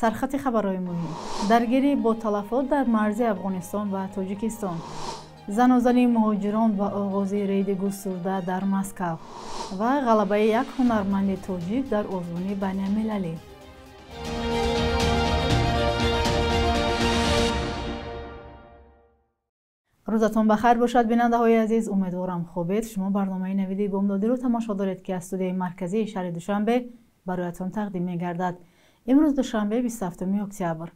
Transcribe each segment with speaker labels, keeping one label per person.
Speaker 1: Сархати хабарҳои муҳим: даргирӣ бо талафот дар марзи Афғонистон ва Тоҷикистон, занозании муҳоҷирон ва оғози рейди густурда дар Москав ва ғалабаи як ҳунарманди тоҷик дар озмуни байналмилалӣ. Рӯзатон ба хайр бошад, бинандаҳои азиз. Умедворам, хубед. Шумо барномаи Навиди Бомдодиро тамошо доред, ки аз студияи марказии шаҳри Душанбе бароятон тақдим мегардад. Имрӯз душанбе, 27 октябр.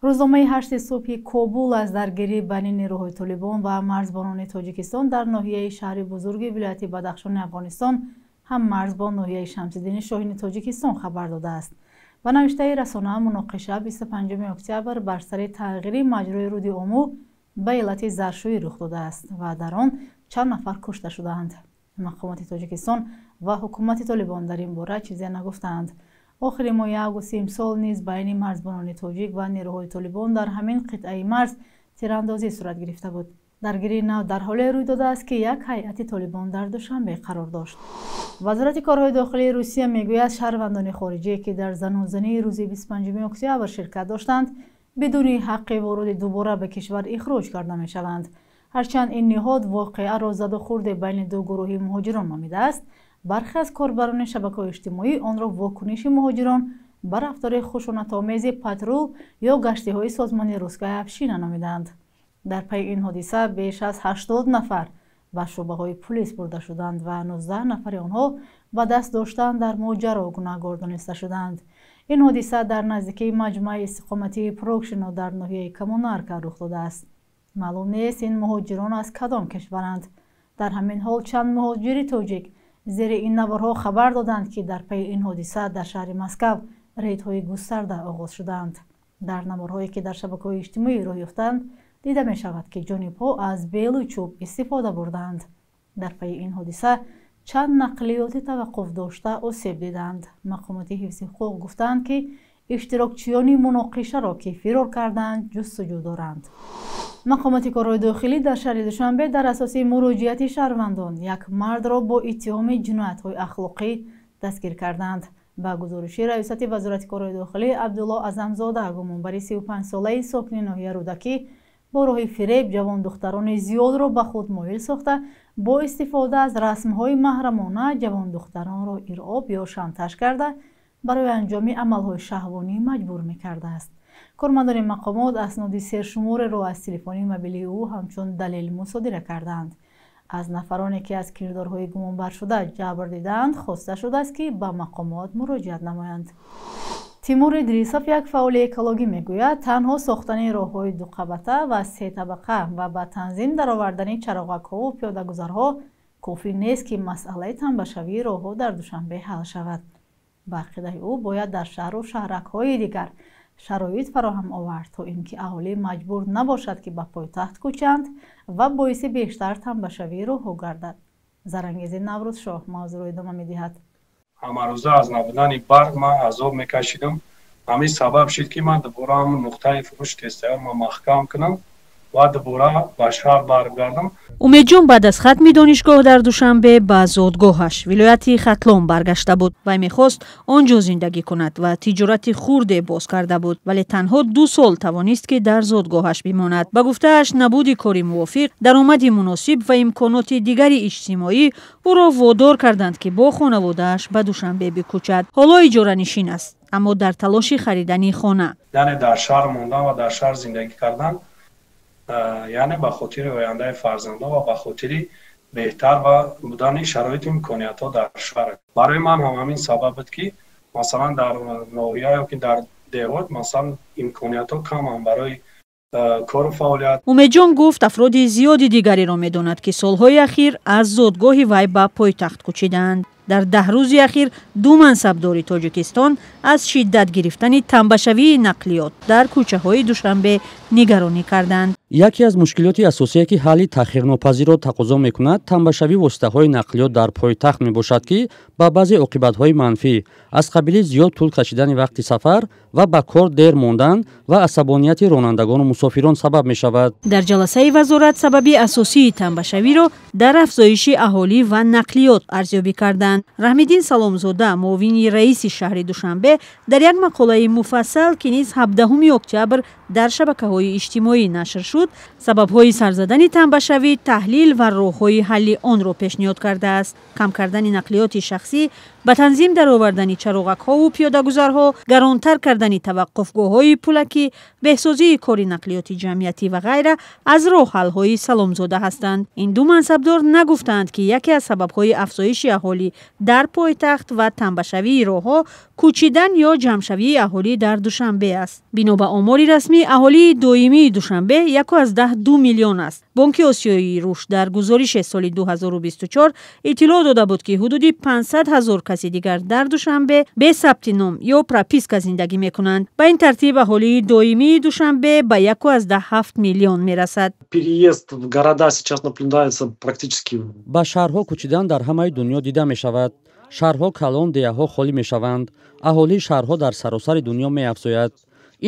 Speaker 1: Рӯзномаи «Ҳашти субҳи Кобул» аз даргирӣ байни нерӯҳои Толибон ва марзбонони Тоҷикистон дар ноҳияи шаҳри бузурги вилояти Бадахшони Афғонистон, ҳам марз бо ноҳияи Шамсиддини Шоҳини Тоҷикистон, хабар додааст. Ба навиштаи расона, муноқиша 25 октябр бар сари тағйири маҷрои руди Омӯ ба иллати заршӯӣ рух додааст ва дар он чанд нафар кушта шудаанд. Мақомоти Тоҷикистон ва ҳукумати Толибон дар ин бора чизе нагуфтаанд. Охири моҳи августи имсол низ байни марзбонони тоҷик ва нерӯҳои Толибон дар ҳамин қитъаи марз тирандозӣ сурат гирифта буд. Даргирии нав дар ҳоле рӯй додааст, ки як ҳайати Толибон дар Душанбе қарор дошт. Вазорати корҳои дохилии Русия мегӯяд, шаҳрвандони хориҷие, ки дар занозании рӯзи 25 октябр ширкат доштанд, бидуни ҳаққи воруди дубора ба кишвар ихроҷ карда мешаванд. Ҳарчанд ин ниҳод воқеаро заду хурде байни ду гурӯҳи муҳоҷирон номидааст, бархе аз корбарони шабакаҳои иҷтимоӣ онро вокуниши муҳоҷирон ба рафтори хушунатомези патрул ё гаштиҳои созмони «Русская община» номиданд. Дар пайи ин ҳодиса беш аз 80 нафар ба шӯъбаҳои пулис бурда шуданд ва 19 нафари онҳо ба даст доштан дар моҷаро гунаҳгор дониста шуданд. Ин ҳодиса дар наздикии маҷмӯаи истиқоматии Прокшино дар ноҳияи Коммунарка рух додааст. Маълум нест, ин муҳоҷирон аз кадом кишваранд. Дар ҳамин ҳол, чанд муҳоҷири тоҷик зери ин наворҳо хабар доданд, ки дар пайи ин ҳодиса дар шаҳри Москав рейдҳои густарда оғоз шуданд. Дар наворҳое, ки дар шабакаҳои иҷтимоӣ роҳ ёфтанд, дида мешавад, ки ҷонибҳо аз белу чӯб истифода бурданд. Дар пайи ин ҳодиса чанд нақлиёти таваққуф дошта осеб диданд. Мақомоти ҳифзи ҳуқуқ гуфтаанд, ки иштирокчиёни муноқишаро, ки фирор карданд, ҷустуҷӯ доранд. Мақомоти корҳои дохилӣ дар шаҳри Душанбе дар асоси муроҷиати шаҳрвандон як мардро бо иттиҳоми ҷиноятҳои ахлоқӣ дастгир карданд. Ба гузориши раёсати Вазорати корҳои дохилӣ, Абдулло Азамзода, гумонбари 35-солаи сокини ноҳия Рӯдакӣ, бо роҳи фиреб ҷавондухтарони зиёдро ба худ моил сохта, бо истифода аз расмҳои маҳрамона ҷавондухтаронро иръоб ё шантаж карда, барои анҷоми амалҳои шаҳвонӣ маҷбур мекардааст. Кормандони мақомот асноди сершумореро аз телефони мобилии ӯ ҳамчун далел мусодира кардаанд. Аз нафароне, ки аз кирдорҳои гумонбаршуда ҷабр дидаанд, хоста шудааст, ки ба мақомот муроҷиат намоянд. Тимур Идрисов, як фаъоли экологӣ, мегӯяд, танҳо сохтани роҳҳои дуқабата ва сетабақа ва ба танзим даровардани чароғакҳову пиёдагузарҳо кофӣ нест, ки масъалаи тамбашавии роҳҳо дар Душанбе ҳал шавад. Ба ақидаи ӯ, бояд дар шаҳру шаҳракҳои дигар шароит фароҳам овард, то ин ки аҳолӣ маҷбур набошад, ки ба пойтахт кӯчанд ва боиси бештар тамбашавии роҳҳо гардад. Зарангези Наврӯзшоҳ мавзӯъро идома медиҳад.
Speaker 2: Ҳамарӯза аз набудани барқ ман азоб мекашидам. Ҳамин сабаб шид, ки ман дубора ҳамн нуқтаи фурӯши тезтайёр ман маҳкам кунам ва дубора ба шаҳр баргардам.
Speaker 3: Умедҷон баъд аз хатми донишгоҳ дар Душанбе ба зодгоҳаш, вилояти Хатлон, баргашта буд. Вай мехост он ҷо зиндагӣ кунад ва тиҷорати хурде боз карда буд, вале танҳо 2 сол тавонист, ки дар зодгоҳаш бимонад. Ба гуфтааш, набуди кори мувофиқ, даромади муносиб ва имконоти дигари иҷтимоӣ ӯро водор карданд, ки бо хонаводааш ба Душанбе бикӯчад. Ҳоло иҷоранишин аст, аммо дар талоши харидани хона.
Speaker 2: Яъне дар шаҳр мондан ва дар шаҳр зиндагӣ кардан, яъне ба хотири ояндаи фарзандон ва ба хотири беҳтар ва будани шароити имкониятҳо дар шаҳр. Барои ман ҳам ҳамин сабаб буд, ки масалан дар ноҳия ё ки дар деҳот масалан имкониятҳо каманд барои кору фаъолият.
Speaker 3: Умедҷон гуфт, афроди зиёди дигареро медонад, ки солҳои ахир аз зодгоҳи вай ба пойтахт кӯчидаанд. Дар 10 рӯзи ахир ду мансабдори Тоҷикистон аз шиддат гирифтани тамбашавии нақлиёт дар кӯчаҳои Душанбе нигаронӣ карданд.
Speaker 4: Яке аз мушкилоти асосие, ки ҳалли таъхирнопазирро тақозо мекунад, тамбашавии воситаҳои нақлиёт дар пойтахт мебошад, ки ба баъзе оқибатҳои манфӣ аз қабили зиёд тӯл кашидани вақти сафар ва ба кор дер мондан ва асабонияти ронандагону мусофирон сабаб мешавад.
Speaker 3: Дар ҷаласаи вазорат сабаби асосии тамбашавиро Дар афзоиши аҳолӣ ва нақлиёт арзёбӣ карданд. Раҳмиддин Саломзода, муовини раиси шаҳри Душанбе, дар як мақолаи муфассал, ки низ 17 октябр дар шабакаҳои иҷтимоӣ нашр шуд, сабабҳои сарзадани тамбашавӣ, таҳлил ва роҳҳои ҳалли онро пешниҳод кардааст. Кам кардани нақлиёти шахсӣ, ба танзим даровардани чароғакҳову пиёдагузарҳо, гаронтар кардани таваққуфгоҳҳои пулакӣ, беҳсозии кори нақлиёти ҷамъиятӣ ва ғайра аз роҳҳалҳои Саломзода ҳастанд. Ин ду мансабдор нагуфтаанд, ки яке аз сабабҳои афзоиши аҳолӣ дар пойтахт ва тамбашавии роҳҳо кӯчидан ё ҷамъшавии аҳолӣ дар Душанбе аст. Бино ба омори расмӣ, аҳолии доимии Душанбе 1,2 миллион аст. Бонки Осиёии рушд дар гузориши соли 2024 иттилоъ дода буд, ки ҳудуди 500 ҳазор каси дигар дар Душанбе бе сабти ном ё прописка зиндагӣ мекунанд. Ба ин тартиб аҳолии доимии Душанбе ба 1,7 миллион мерасад.
Speaker 5: Переезд в города сейчас наблюдается практически.
Speaker 4: Ба шаҳрҳо кӯчидан дар ҳамаи дунё дида мешавад. Шаҳрҳо калон, деҳаҳо холӣ мешаванд. Аҳолии шаҳрҳо дар саросари дунё меафзояд.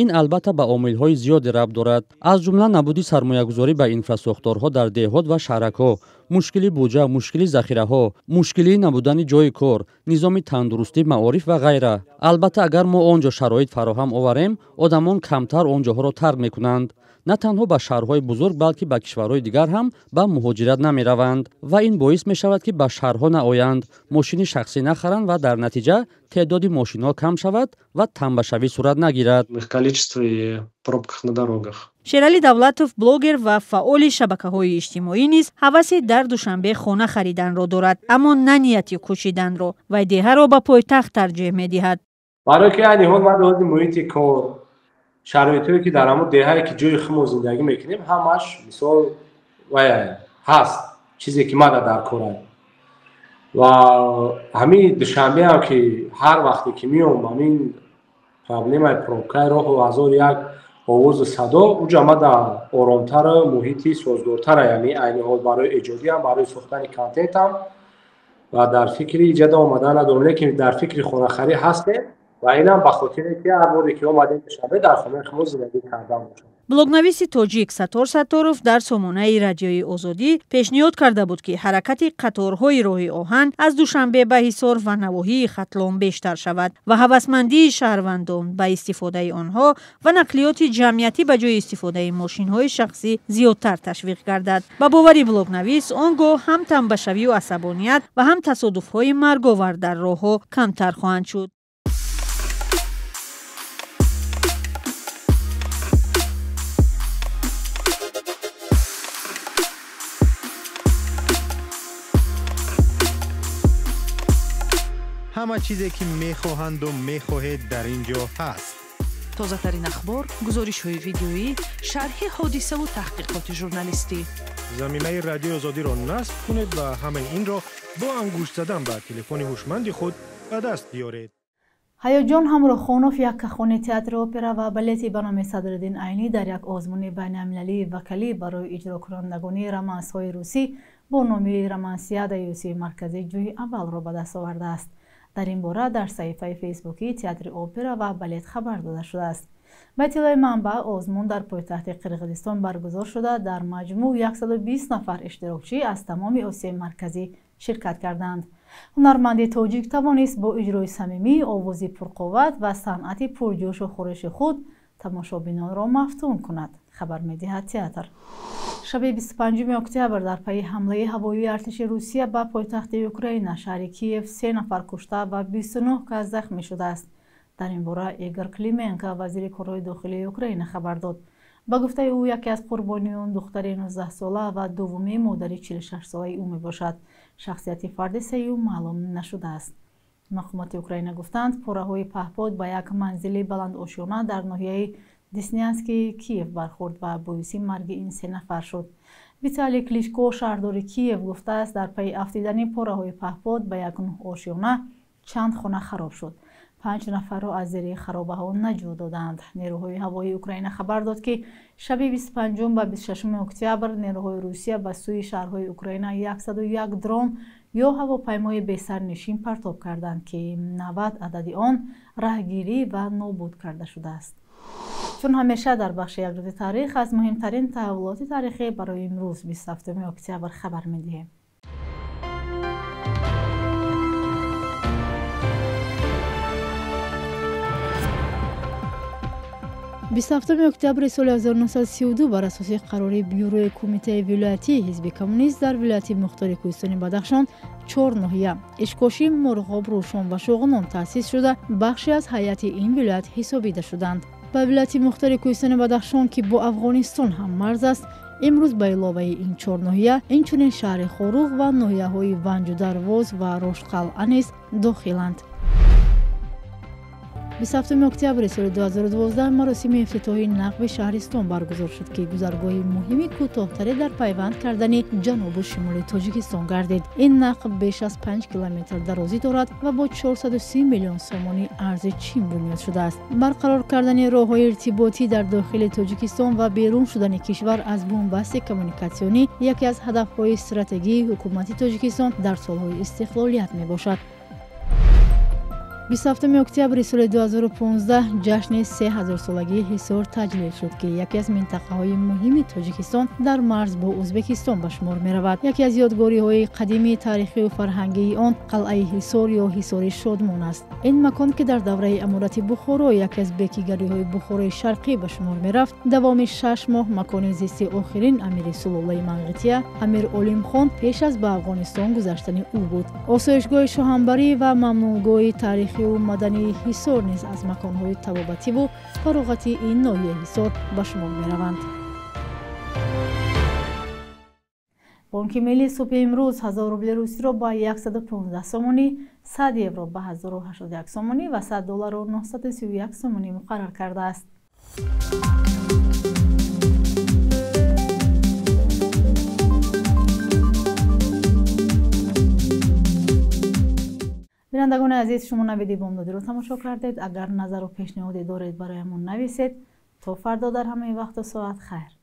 Speaker 4: Ин албатта ба омилҳои зиёде рабт дорад, аз ҷумла набуди сармоягузорӣ ба инфрасохторҳо дар деҳот ва шаҳракҳо, мушкили буҷа, мушкили захираҳо, мушкилии набудани ҷойи кор, низоми тандурустӣ, маориф ва ғайра. Албатта, агар мо он ҷо шароит фароҳам оварем, одамон камтар он ҷоҳоро тарк мекунанд. На танҳо ба шаҳрҳои бузург, балки ба кишварҳои дигар ҳам ба муҳоҷират намераванд ва ин боис мешавад, ки ба шаҳрҳо наоянд, мошини шахсӣ нахаранд ва дар натиҷа теъдоди мошинҳо кам шавад ва тамбашавӣ сурат нагирад.
Speaker 3: Шералӣ Давлатов, блогер ва фаъоли шабакаҳои иҷтимоӣ, низ ҳаваси дар Душанбе хона хариданро дорад, аммо на нияти кӯчиданро. Вай деҳаро ба пойтахт тарҷеҳ медиҳад.
Speaker 6: Барое ки айни ҳол ман ози муҳити кор, шароитҳое ки дар ҳамон деҳае ки ҷои хумо зиндагӣ мекунем, ҳамаш мисол вай ҳаст, чизе ки мада дар корам. Ва ҳамин Душанбеам ки ҳар вақте ки меом, ҳамин проблемаи пробкаи роҳу ҳазор як овозу садо, уҷа мада оромтару муҳити созгортара, яъне айни ҳол барои эҷодиам, барои сохтани контентам ва дар фикри иҷода омадан надорам, лекин дар фикри хонахарӣ ҳастем ва инам ба хотире ки ҳар боре ки омадем Душанбе дар хонаи хумо зиндагӣ кардан бошад.
Speaker 3: Блогнависи тоҷик Саттор Сатторов дар сомонаи Радиои Озодӣ пешниҳод карда буд, ки ҳаракати қаторҳои роҳи оҳан аз Душанбе ба Ҳисор ва навоҳии Хатлон бештар шавад ва ҳавасмандии шаҳрвандон ба истифодаи онҳо ва нақлиёти ҷамъиятӣ ба ҷои истифодаи мошинҳои шахсӣ зиёдтар ташвиқ гардад. Ба бовари блогнавис, он гоҳ ҳам тамбашавию асабоният ва ҳам тасодуфҳои марговар дар роҳҳо камтар хоҳанд шуд.
Speaker 7: Ҳама чизе ки мехоҳанду мехоҳед дар ин ҷо ҳаст.
Speaker 8: Тозатарин ахбор, гузоришҳои видеоӣ, шарҳи ҳодисаву таҳқиқоти журналистӣ.
Speaker 7: Заминаи Радиои Озодиро насб кунед ва ҳамаи инро бо ангушт задан ба телефони ҳушманди худ ба даст биёред.
Speaker 1: Ҳаёҷон Ҳамроҳхонов, як кахони театри опера ва балети ба номи Садриддин Айнӣ, дар як озмуни байналмилалии вокалӣ барои иҷрокунандагони романсҳои русӣ бо номи Романсиадаи Осиёи Марказӣ ҷои аввалро ба даст овардааст. Дар ин бора дар саҳифаи фейсбукии театри опера ва балет хабар дода шудааст. Ба иттилои манбаъ, озмун дар пойтахти Қирғизистон баргузор шуда, дар маҷмӯъ 120 нафар иштирокчӣ аз тамоми Осиёи Марказӣ ширкат карданд. Ҳунарманди тоҷик тавонист бо иҷрои самимӣ, овози пурқувват ва санъати пурҷӯшу хӯриши худ тамошобинонро мафтун кунад, хабар медиҳад театр. Шаби 25 октябр дар пайи ҳамлаи ҳавоии артиши Русия ба пойтахти Украина, шаҳри Киев, 3 нафар кушта ва 29 кас захмӣ шудааст. Дар ин бора Игор Клименко, вазири корҳои дохилии Украина, хабар дод. Ба гуфтаи ӯ, яке аз қурбониён духтари 19-сола ва дуввуми модари 46-солаи ӯ мебошад. Шахсияти фарди сеюм маълум нашудааст. Мақомоти Украина гуфтанд, пораҳои паҳпод ба як манзили баландошёна дар ноҳияи Деснянскии Киев бархӯрд ва боиси марги ин 3 нафар шуд. Виталий Кличко, шаҳрдори Киев, гуфтааст, дар пайи афтидани пораҳои паҳпод ба як ошёна чанд хона хароб шуд. 5 нафарро аз зери харобаҳо наҷот доданд. Нерӯҳои ҳавоии Украина хабар дод, ки шаби 25 ба 26 октябр нерӯҳои Русия ба сӯи шаҳрҳои Украина 101 дрон ё ҳавопаймои бесарнишин партоб карданд, ки 90 адади он раҳгирӣ ва нобуд карда шудааст. Чун ҳамеша дар бахши як рӯзи таърих аз муҳимтарин таҳаввулоти таърихӣ барои имрӯз 27 октябр хабар медиҳем. 27 октябри соли 1932 бар асоси қарори бюрои кумитаи вилоятии ҳизби коммунист дар вилояти мухтори кӯҳистони Бадахшон 4 ноҳия Ишкошим, Мурғоб, Рӯшон ва Шоғунон таъсис шуда, бахше аз ҳайати ин вилоят ҳисобида шуданд. Ба вилояти мухтори кӯҳистони Бадахшон, ки бо Афғонистон ҳаммарз аст, имрӯз ба иловаи ин 4 ноҳия инчунин шаҳри Хоруғ ва ноҳияҳои Ванҷу Дарвоз ва Рошқалъа низ дохиланд. 27 октябри соли 2012 маросими ифтитоҳи нақби шаҳристон баргузор шуд, ки гузаргоҳи муҳими кӯтоҳтаре дар пайванд кардани ҷанубу шимоли Тоҷикистон гардид. Ин нақб беш аз 5 километр дарозӣ дорад ва бо 430 миллион сомонӣ арзи Чин бунёд шудааст. Барқарор кардани роҳҳои иртиботӣ дар дохили Тоҷикистон ва берун шудани кишвар аз бунбасти коммуникатсионӣ яке аз ҳадафҳои стратегии ҳукумати Тоҷикистон дар солҳои истиқлолият мебошад. 27 октябри соли 2015 ҷашни 3000-солагии Ҳисор таҷлил шуд, ки яке аз минтақаҳои муҳими Тоҷикистон дар марз бо Ӯзбекистон ба шумор меравад. Яке аз ёдгориҳои қадимии таърихию фарҳангии он қалъаи Ҳисор ё Ҳисори Шодмон аст. Ин макон, ки дар давраи аморати Бухоро яке аз бекигариҳои Бухорои Шарқӣ ба шумор мерафт, давоми 6 моҳ макони зисти охирин амири сулолаи Манғития Амир Олимхон пеш аз ба Афғонистон гузаштани ӯ буд. Осоишгоҳи шоҳанбарӣ ва мамнӯъгоҳи таърихию мадании Ҳисор низ аз маконҳои табобативу фароғати ин ноҳияи Ҳисор ба шумор мераванд. Бонки миллӣ субҳи имрӯз 1000 рубли русиро ба 115 сомонӣ, 100 евро ба 1081 сомонӣ ва 100 долларро 931 сомонӣ муқаррар кардааст. Бинандагони азиз, шумо навиди бомдодиро тамошо кардед. Агар назару пешниҳоде доред, бароямон нависед. То фардо дар ҳамаи вақту соат хайр.